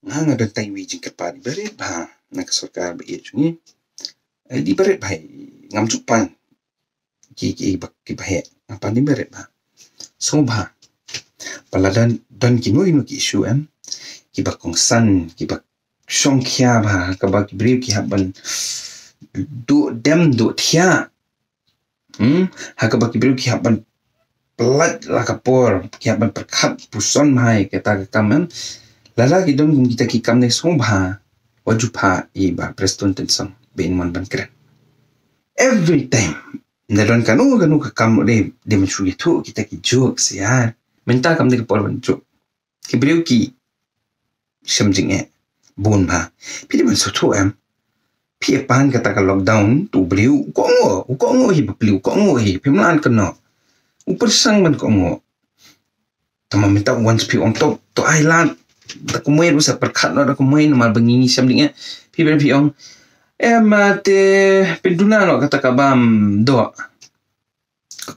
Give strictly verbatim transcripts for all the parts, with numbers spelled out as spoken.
Nga nga don tang iwei i jingkyrpad iba rit bha na ka sorkar ba ïeit jong ngi. Eh, iba rit bha, ngam ju pan ki, ki ba, ki ba heh. Nga pan iba rit bha. Sngewbha, ba la don, don kino kino ki issue em, kiba kongsan, kiba shongkhia bha, ha kaba ki briew ki hap ban duh dem duh thiah. Hmm? Ha kaba ki briew ki hap ban pyllait la ka por, ki hap ban pyrkhat puson bha ïa kata ka kam em. Lada ki don kum kita ki kam ne, sngewbha, wat ju phah ïa i Bah Prestone Tynsong ba in mon ban kren. Every time, ynda don kano kano ka kam, u dei, dei ban shu ïathuh kita ki jokes, yaar. Mynta kam dei ka por ban joke. Ki briew ki shem jingeh bun bha. Phi dei ban sngewthuh em. Phi ïa pan kata ka lockdown, to u briew u kohnguh, u kohnguh hi bapli, u kohnguh hi, phim lah ban kynnoh. U pyrshang ban kohnguh. Tangba mynta once phi ong to, to ai lad, da kumne ruh sa pyrkhat noh da kumne, namar ba ngi ngi shem jingeh. Phi briew phi ong, em, ah, te pynduna noh kata ka bam doh.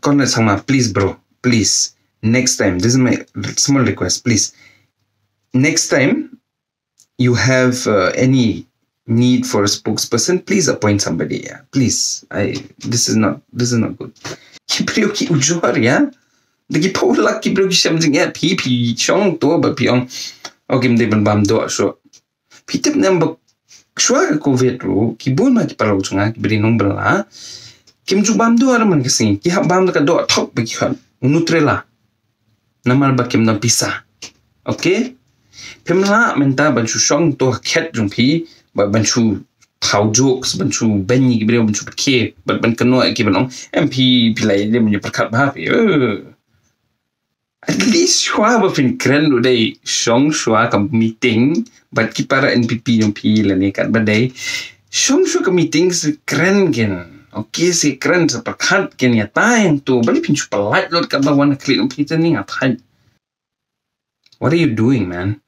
Conrad Sangma, please bro, please. Next time, this is my small request, please. Next time you have, uh, any need for a spokesperson, please appoint somebody. Yeah, please. I, this is not, this is not good. Ki briew ki ujor, yeah. Da ki phew lak ki briew ki shem jingeh, phi, phi shong to ba phi ong, okay, ym dei ban bam doh shuh. Phi tip ne em ba shuwa ka covid ruh, ki bun ma ki paralok jong nga, ki briew nongbylla, kim ju bam doh ruh man ka sngi, ki hap bam da ka doh thok ba ki khot u Nutella. Namar ba kim don pisa. Okay? Phim lah mynta ban shu shong to ha khet jong phi, ba ban shu thaw jokes, ban shu beiñ ïa ki briew, ban shu pyrkhat, ban, ban kynnoh ïa ki, ban ong, em, phi, phi la ïa dei ban ïa pyrkhat bha phi. Eh. At least shuwa ba phin kren ruh dei shong shuwa ka meeting bad ki para N P P jong phi lane katba dei. Shong shuwa ka meeting, sa kren kin. Okay, sa kren, sa pyrkhat kin ïa tai ïa to. Balei phin shu pyllait lut katba wan khlieh jong phi te, nga thait. What are you doing, man?